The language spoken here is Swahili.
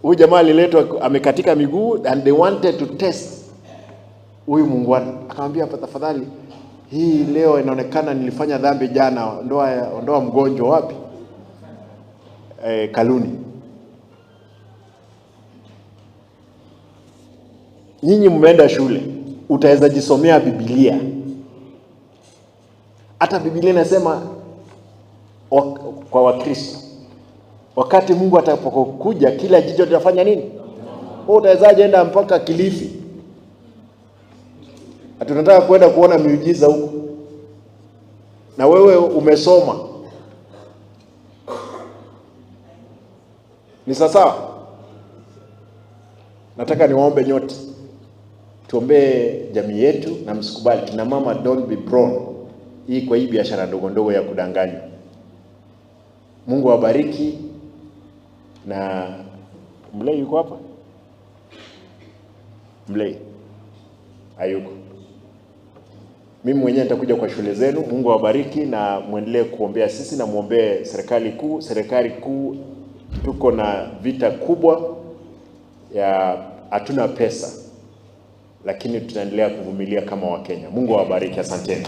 Huyu jamaa aliletwa amekatika miguu and they wanted to test huyu muungwana. Akamwambia, tafadhali, hii leo inaonekana nilifanya dhambi jana, ondoa ondoa mgonjwa wapi? Kaluni. Nyinyi mmeenda shule, utaweza jisomea Biblia. Hata Biblia inasema kwa Wakristo, wakati Mungu atakapokuja kila jicho litafanya nini? Wewe utawezaje enda mpaka Kilifi? Tunataka kwenda kuona miujiza huko, na wewe umesoma. Ni sawa? Nataka niwaombe nyote, tuombee jamii yetu na msikubali, kina mama, don't be prone hii kwa hii biashara ndogo ndogo ya kudanganywa. Mungu awabariki. Na Mlei yuko hapa? Mlei hayuko. Mimi mwenyewe nitakuja kwa shule zenu. Mungu awabariki na muendelee kuombea sisi na muombee serikali kuu. Serikali kuu tuko na vita kubwa ya hatuna pesa, lakini tutaendelea kuvumilia kama Wakenya. Mungu awabariki, asanteni.